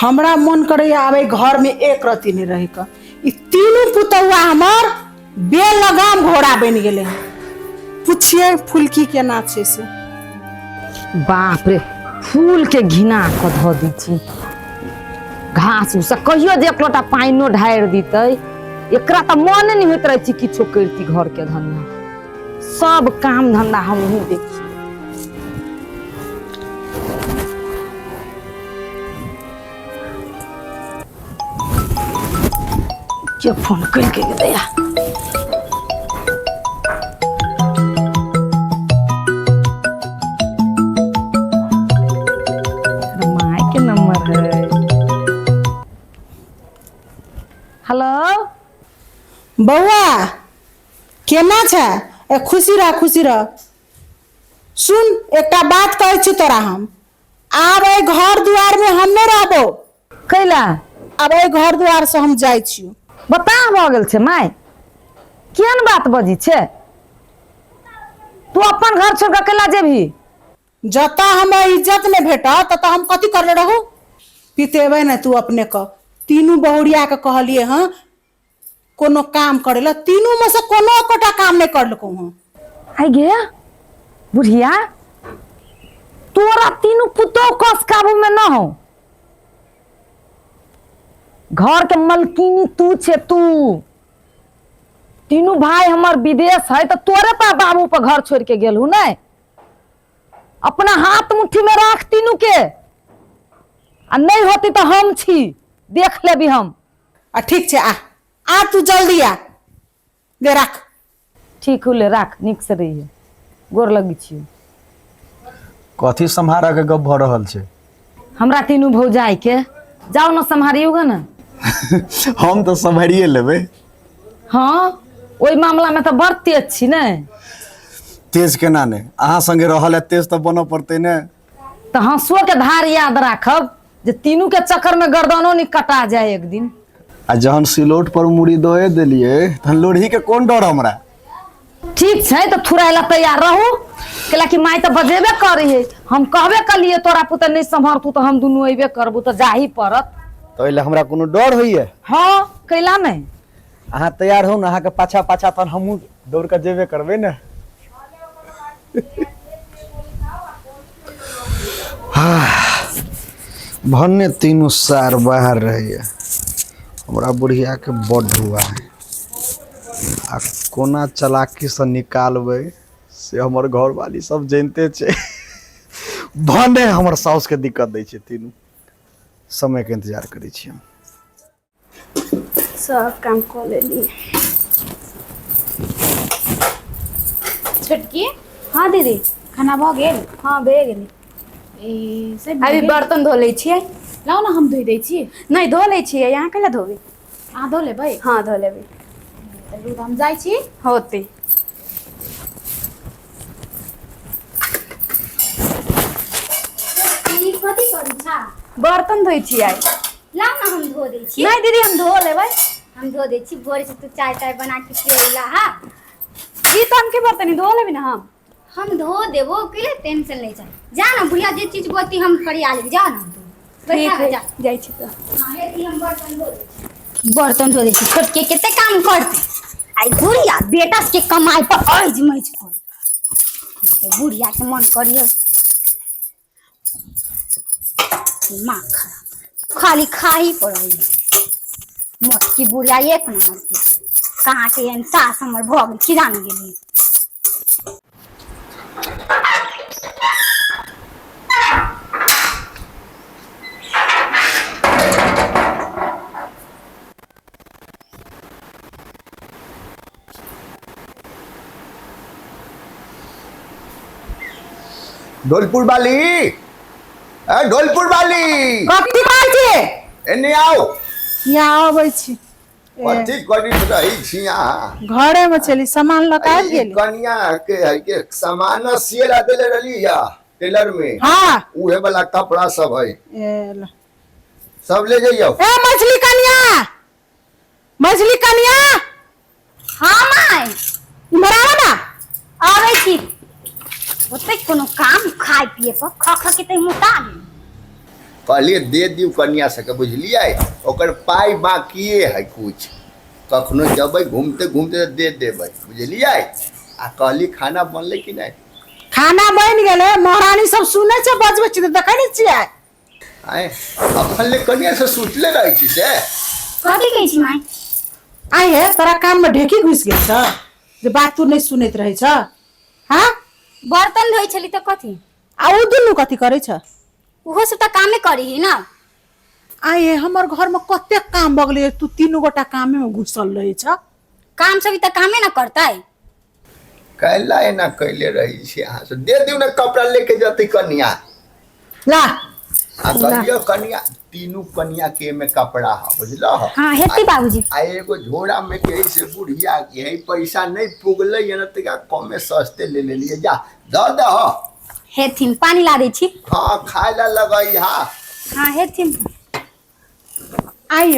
हमरा मन करैया आब एहि घरमे एक रत्ती नहि रहैके। ई तीनू पुतौआ हमर बेलगाम घोड़ा बनि गेलै हन। पुछिए फुलकी केना छै से। बाप रे, फूल के घिना कऽ धऽ दै छी। घास उस कहियो जे एक लोटा पानिओ ढारि दितै, एकरा तऽ मने नहि होइत रहै छै किछो करिती। घर के धंधा सब काम धंधा हमही देखी। के फोन करि के दैया? My के नंबर है। हेलो बौआ, केना छै? ए खुशी रह, खुशी रह। सुन, एकटा बात कहै छी तोरा हम, आब एहि घर दुआरमे हम नहि रहबो। कैला? आब एहि घर दुआरसँ हम जाइ छियौ। बताह भऽ गेल छै माय? केहन बात बजै छै तू? अपन घर छोड़ कऽ कैला जेबही? जतऽ हमरा इज्जत नहि भेटत ततऽ हम कथी करले रहू? पितेबै ने तू अपने कऽ। तीनू बहुरियाके कहलियै हँ कोनो काम करे ला, तीनू में से कोनो एकोटा काम नहीं करलको हँ। आई गे बुढ़िया, तोरा तीनू पुतोह कस काबू में न हो। घर के मलकिनी तू छे तू। तीनू भाई हमर विदेश है तो तोरे पा बाबू पर घर छोड़ के गेल हूँ। नहीं, अपना हाथ मुट्ठी में राख तीनू के, आ नहीं होती तो हम छी, देख लेबी हम। आ ठीक छै, आ आ तू जल्दी आ, दे राख। ठीक होले, राख, नीक से रहिए, गोर लगी छी। कथी सम्हारा के गप भऽ रहल छै? हमरा तीनू भौजाई के जाओ न सम्हारियो ग न। हम तऽ सम्हारिए लेबै। हाँ, ओहि मामला में तऽ बड़ तेज छी ने। तेज केना नहि, अहाँ संगे रहल है तेज तऽ बनऽ पड़तै ने। तऽ हंसुओ के धार याद राखब जे तीनू के चक्कर में गर्दनो नहीं कटा जाए एक दिन। आ जहन सिलौट पर मुड़ी दए देलियै तहन लोढ़ी के कोन डर हमरा? ठीक छै, तऽ थुराय ला तैयार रहू, कैला कि माय तऽ बजेबे करी है। हम कहबे कलिए तोरा पुते नहीं सम्हरतू तऽ हम दुनू अयबे करबू, तऽ जाही पड़त। तऽ ओहि लए हमरा कोनो डर होइए? हाँ, कैला नहीं? अहाँ तैयार हो ने, अहाँके पाछा पाछा तहन हमहूँ दौड़ कऽ जेबे करबै ने। भन्ने तीनू सार बाहर रहैए, हमरा बुढ़ियाके बड्ड हुआ है आ कोना चलाकीसँ निकालबै से हमर घरवाली सब जानिते छै। भने हमर साउसके दिक्कत दै छै तीनू। समयके इंतजार करै छी हम। सब काम कऽ लेली। छोटकी। हाँ दीदी। खाना भऽ गेल? हाँ, भए गेलै। ए से भऽ अभी गेल? बर्तन धो लै छियै। लाउ ने, हम धोइ दै छी। नहि, धो लै छियै, अहाँ कैला धोबै? अहाँ धो लेबै? हाँ, धो लेबै। तऽ रुक, हम जाइ छी। होतै। ई कथी करै छा? बर्तन धोइ छियै। लाउ ने, हम धो दै छी। नहि दीदी, हम धो लेबै। हम धो दै छी। भोरे से तू चाय ताय बना के पियला हा। ई तो हम के बर्तन धो लेबै ने हम। हम धो देबो, के टेंशन ले जा। जा ना बुढ़िया, जे चीज बोलती हम करिया लेब। जा ना तू, ठीक बैठा है। जा। जाइ छी तऽ। हाँ, हे ई हम बर्तन धो दै छी। बर्तन धो दै छी। छोटके कते काम करते आई बुढ़िया बेटा के कमाई पर ऐज मैज कर। बुढ़िया के मन करियो दिमाग खराब, खाली खाही पर रही मोटकी बुढ़िया एक नंबर के। कहाँ के एहन सास हमर भऽ गेल किरान गेली। ढोलपुर वाली, ए ढोलपुर वाली। कथी कहै छी? एने आओ। यहाँ अबै छी। कथी करैत रहै छी अहाँ? घरे में चली, सामान लऽ कऽ आबि ई गेली। कनिया के है के सामान सिए ला देले रहली या टेलर में? हाँ। उहे वाला कपड़ा सब है। ए ल। सब ले जइयो। ए मछली कनिया, मछली कनिया। हाँ माय। इम्हर आबऽ ना। आबै छी। ओते कोनो काम खाय पिए पर खा खा के ते मोटा गेल। कहलियै दे दियौ कनिया सबके बुझलियै ओकर पाइ बाकिए है कुछ कखनो जबै घूमते घूमते तऽ दे देबै बुझलियै आ कहली खाना बनलै कि नहि खाना बनि गेलै महारानी सब सुनै छै बजबै छै तऽ देखै नहि छियै आँय अखन ले कनिया से सुतले रहै छी से कथी कहै छी माय आइ हे तोरा कानमे ढेकी घुसि गेल छ जे बात तू नहि सुनैत रहै छ हाँ बर्तन धोइ छली तऽ कथी आ ओ दुनू कथी करै छ ओहो सब तऽ कामे करी ही ना आइ हे हमर घरमे कतेक काम भऽ गेलै तू तीनू गोटा कामेमे घुसल रहै छ काम सब तऽ कामे ना करतै कैला एना कैले रहै छी अहाँ सब दे दियौ ने कपड़ा लेके जतै कनिया ला आ कहियो कनिया तीनू कनिया के में कपड़ा है बुझलह हाँ हेतै बाबूजी आ एगो झोरा में के से बुढ़िया के है पैसा नहीं पुगलै है ना तका कमे सस्ते ले लेलिए जा दऽ दह हेथिन पानी ला दै छी हाँ खाय ला लगई हा हाँ हेथिन आइ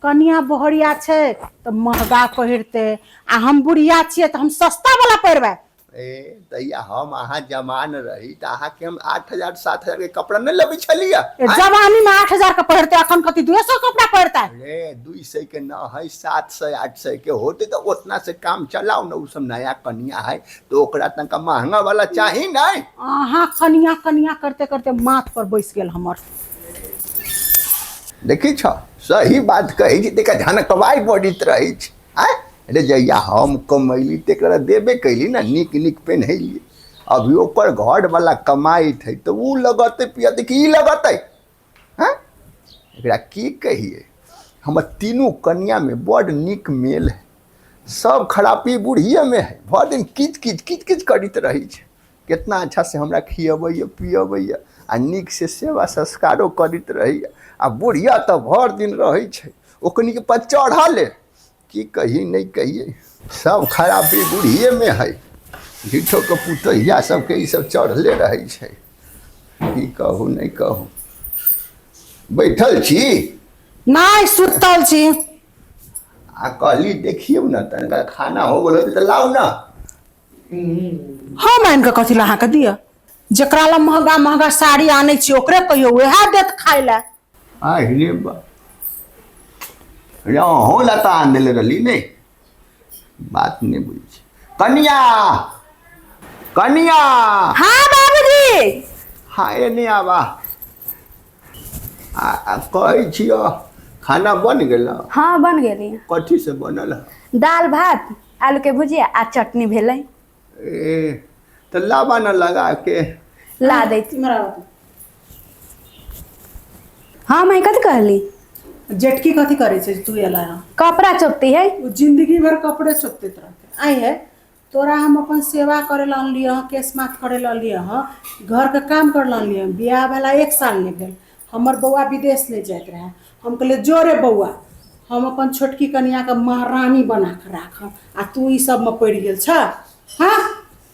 कनिया बहरिया छै तऽ महगा पहिरतै आ हम बुढ़िया छियै तऽ हम सस्ता वाला पहिरबै ए तैया हम अहाँ जवान रही तऽ अहाँके हम 8,000 7,000 के कपड़ा नहि लेबै छलियै ए, जवानी में 8,000 के पहिरतै अखन कथी 200 कपड़ा पहिरतै अरे 200 के न है 700 800 के होते तऽ ओतना से काम चलाओ न उ सब नया कनिया है तो ओकरा तनका महंगा वाला चाही नहीं अहाँ कनिया कनिया करते करते माथ पर बैस गेल हमर देखी छ सही बात कहै छी तका झनकवाइ बढ़ित रहै छै आँय अरे जहिया हम कमैली तकरा देबे कैली ने नीक नीक पेन्हैली अभी ओकर घरवला कमाइत है तऽ ओ लगतै पियतै कि ई लगतै हँ एकरा की कहियै हमर तीनू कनियामे बड्ड नीक मेल है सब खरापी बूढ़िएमे है भरि दिन किच किच किच किच करैत रहै छै कितना अच्छा से हमरा खियबैए पियबैए आ नीक से सेवा संस्कारो करैत रहैए आ बुढ़िया तऽ भरि दिन रहै छै ओकनीके पर चढ़ल है की कही नहि कहियै सब खरापी बूढ़िएमे है झूठोके पुतोहिया सबके ईसब चढ़ले रहै छै की कहू नहि कहू बैठल छी नहि सुतल छी आ कहली देखियौ ने तनिका खाना हो गेल होतै तऽ लाउ ने हम आनि कऽ कथी लए अहाँके दिअ जकरा लए महगा महगा साड़ी आनै छी ओकरे कहियौ उएह देत खाय लए आ रे बा रे अहूँ लए तऽ आन देले रहली नहि बात नहि बुझै छी कनिया कनिया हाँ बाबूजी हाँ एने आबा आ आ कहै छियौ खाना बन गेल हाँ बन गेली कथी से बनल है दाल भात आलू के भुजिया आ चटनी भेलै ए तऽ लाबा न लगा के ला दै हाँ माई कथी कहली जेटकी कथी करै छै तू एला हँ कपड़ा चोपती है ओ जिंदगी भर कपड़े चोपते रहते आई है तोरा हम अपन सेवा करे ला अनलियै हँ केश माथ करे ला अनलियै हँ घरके काम करे ला अनलियै हँ बियाह भेला एक साल नहि भेल हमर बौआ विदेश नहि जाइत रहए हम कहलियै जो रे बौआ हम अपन छोटकी कनियाके महारानी बना कऽ राखब आ तू ई सबमे पड़ि गेल छह हँ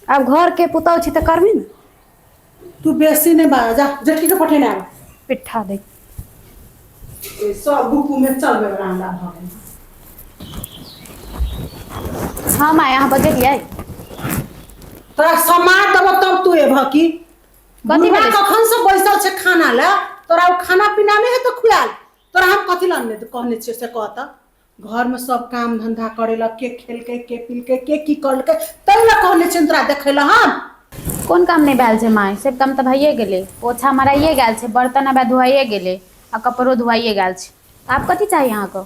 आब घर के पुतहु छी तऽ करबी ने तू बेसी नहि बाज जा जेठकी के पठेने आब पिट्ठा दे ए, सब गुपू में चलबै बला हमरा भऽ गेल हाँ माय अहाँ बजलियै तोरा समाद देबो तब तू एबह की कथी बुढ़वा भेलै? कखन से बैसल छै खाना लए तोरा ओ खाना पीना नहि हेतौ खुआल तोरा हम कथी लए अनने कहने छियै से कह तऽ घरमे सब काम धंधा करे ला के खेलकै के पीलकै के की करलकै तै लए कहने छियै तोरा देखै लए हम कोन काम नहि भेल छै माय सब काम तऽ भइए गेलै पोछा मराइए गेल छै बर्तन आब धोआइए गेलै आ कपड़ो धोआइए गेल छै आब कथी चाही अहाँके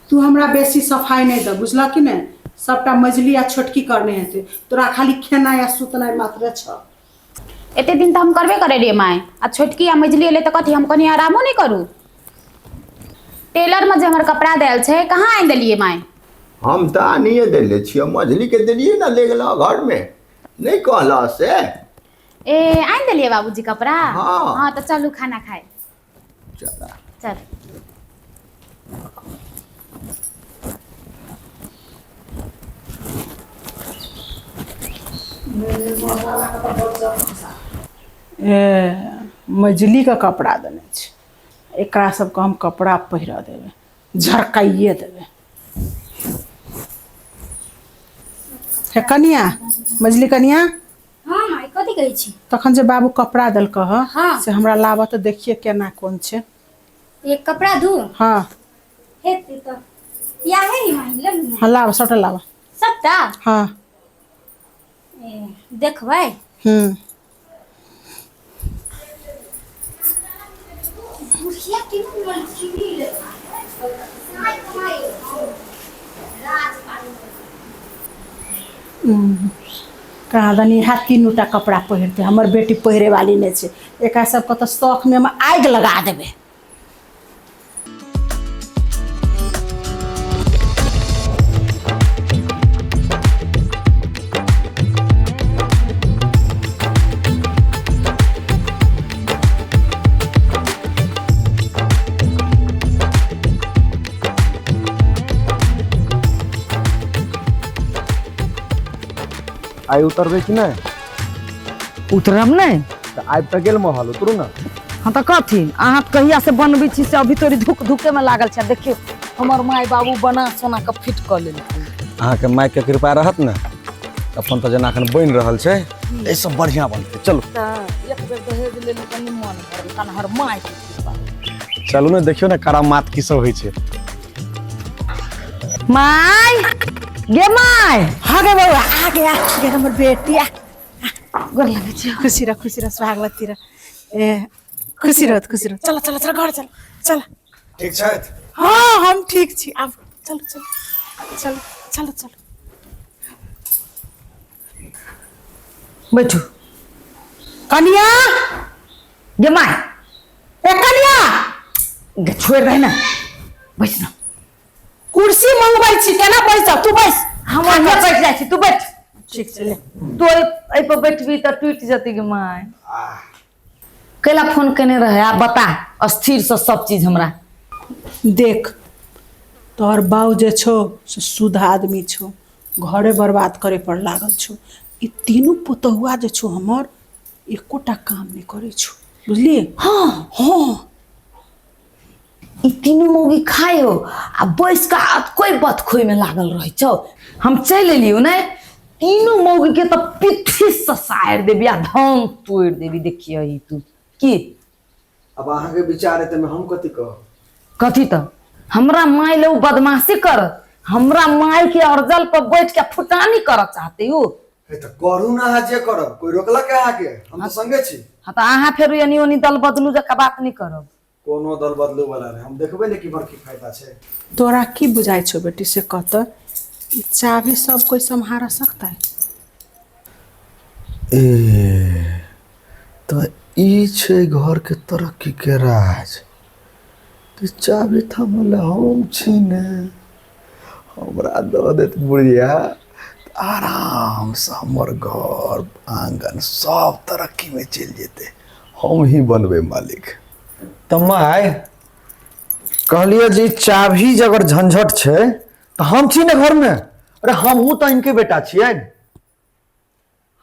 तू हमरा बेसी सफाइ नहि दे बुझलह कि नहि सबटा मझली आ छोटकी करने हेतै तोरा खाली खेनाइ आ सुतनाइ मात्र छह एते दिन तऽ हम करबे करे रहियै माय आ छोटकी आ मझली एलै तऽ कथी हम कनि आरामो नहि करू टेलरमे जे हमर कपड़ा देल छै कहाँ आनि देलियै माय हम तऽ आनिए देले छियै मझलीके देलियै ने ले गेलहुँ घरमे नहि कहलह से ए आनि देलियै बाबूजी कपड़ा हाँ। हाँ तऽ चलू खाना खाय चला चल ए मझलीके कपड़ा देने छै एकरा सबके हम कपड़ा पहिरऽ देबै झरकाइए देबै हे कनिया मझली कनिया हाँ माय, कथी कहै छी? तखन जे बाबू कपड़ा देलक ह हाँ। से हमरा लाबऽ तऽ देखिए केना कोन छै। एक कपड़ा दू? हाँ। हेतै तऽ इएह है माय, ले ने। हाँ, लाबऽ, सबटा लाबऽ। सबटा? हाँ। ए, देखबै। हम्म। बुढ़िया केना मलकिनी ले कमाइ कमाइ राज पालू। कहाँ दनी इएह तीनूटा कपड़ा पहिरतै, हमर बेटी पहिरे वाली नहि छै। एकरा सबके तऽ शौकमे हम आगि लगा देबै। आइ उतरबै कि नहि? उतरब नहि। तऽ आबि तऽ गेल महल, उतरू ने। हाँ तऽ कथी अहाँ कहिया से बनबै छी से अभी तोरी धुक धुके में लागल छै। देखियौ हमर माय बाबू बना सोना के फिट कऽ लेलखिन। अहाँके मायके कृपा रहत ने अपन तऽ जेना एखन बनि रहल छै एहिसँ बढ़िआँ बनतै। चलू तऽ एक बेर दहेज लेली कनि मन भरल तहन हमर माय के कृपा। चलू ने, देखियौ ने करामात की सब होइ छै। माय गे माय। हाँ गे बौआ, आ गया गे हमर बेटी, आ गोर लगै छी। खुशी रह, खुशी रह, सुहागवती रह, ए खुशी रह, खुशी रह। चलो चलो चलो घर चलो चलो। ठीक छथि? हाँ हम ठीक छी। आब चलो चलो चलो चलो चलो। बैठू। कनिया गे my. ए कनिया गे छोड़ि दे ने, बैस ना। कुर्सी मंगबै छी, केना बैसब? तू बैस। हम ओहिमे बैठ जाइ छी, तू बैठ। ठीक छै, ले। तू एहि पर बैठबी तऽ टूटि जेतै। गे my, कैला फोन केने रहे? आब बता स्थिर से सब चीज हमरा। देख, तोहर बाऊ जे छौ से शुद्ध आदमी छौ, घरे बर्बाद करे पर लागल छौ। ई तीनू पुतहुआ जे छौ हमर, एकोटा काम नहि करै छौ, बुझलियै? हाँ। हाँ। ई तीनू मौगी खाइ हो आ बैस कऽ आ कोई बतखोई में लागल रहै छौ। हम चलि एलियौ ने, तीनू मौगी के तऽ पिट्ठी से सारि देबी आ धन तोड़ि देबी। देखिए ई तू की। अब अहाँके विचार है तऽ हम कथी कहब? कथी तऽ हमरा माय ले उ बदमाशी करत, हमरा माय के अर्जल पर बैठ के फुटानी करऽ चाहते उ। हे तऽ करू ने अहाँ जे करब, कोई रोकलक है अहाँके? हम तऽ संगे छी। हाँ तऽ अहाँ फेर एनी ओनी दल बदलू जकाँ बात नहि करब। कोनो दल बदलू वाला नहि, हम देखबै ने कि बड़की फायदा छै। तोरा की बुझाइ छौ बेटी, से कह तऽ, ई चाभी सब कोई सम्हारा सकता है? ए तऽ ई छै घरके तरक्कीके राज। तऽ चाभी थमल हम छी ने, हमरा दऽ देत बुढ़िया तऽ आरामसँ हमर घर आङ्गन सब तरक्कीमे चलि जेतै, हम ही बनबै मालिक। तऽ माय कहलियै जे ई चाभी जे अगर झंझट छै तऽ हम छी ने घरमे। अरे हमहूँ तऽ इनके बेटा छियनि।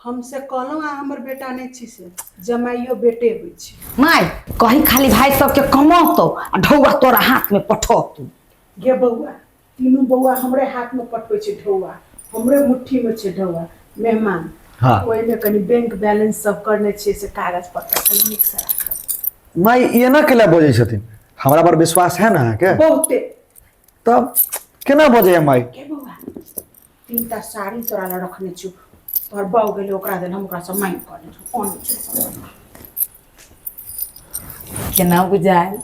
हम से कहलहुँ अहाँ हमर बेटा नहि छी, से जमाइयो बेटे होइ छै। माय कही खाली भाई सबके कमौतौ आ ढौआ तोरा हाथ में पठौतौ। गे बौआ, तीनू बौआ हमरे हाथ में पठबै छै ढौआ, हमरे मुट्ठी में छै ढौआ। मेहमान, हाँ। ओहिमे कनि बैंक बैलेंस सब करने छियै, से कागज पत्तर कनि नीकसँ राखब। माय ई एना केला बजै छथिन? हमरा पर विश्वास है ने अहाँके? बहुते। तब केना बजैया माय? गे बौआ, तीनटा साड़ी तोरा लए रखने छियौ, तोहर बाउ गेलै ओकरा देल, हम ओकरासँ माँगि कऽ अनने छियौ, अनै छियौ। केना बुझायल?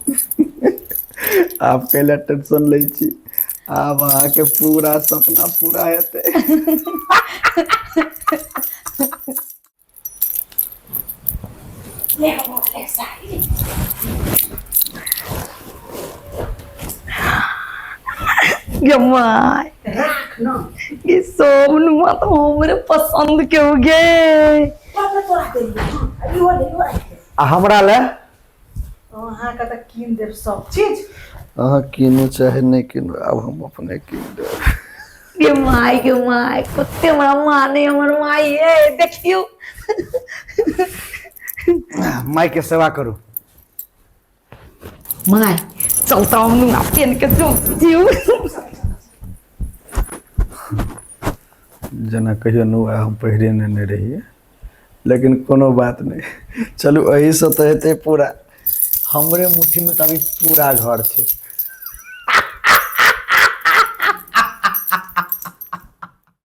आब कैला टेंशन लै छी? आब अहाँके पूरा सपना पूरा हेतै। ले बौआ, ले साड़ी ले। गे my, राख न। ये सब नुआ तो हमरे पसंद के हो गे। बाप रे, तोरा देलियौ। हाँ, इहो ले, इहो राखि दे। आ हमरा ले? अहाँके तऽ कीन देब सब चीज। अहाँ कीनू चाहे नहि कीनू, आब हम अपने कीन देब। गे my, गे my, कते हमरा माने हमर माय। ये देखियो। माय के सेवा करू। My चलता हम नुआ पेन के जो जिउ। जेना कहियो नुआ हम पहिरे ने रहियै, लेकिन कोनो बात नहि, चलू एहिसँ तऽ हेतै पूरा। हमरे मुट्ठीमे तऽ अभी पूरा घर छै।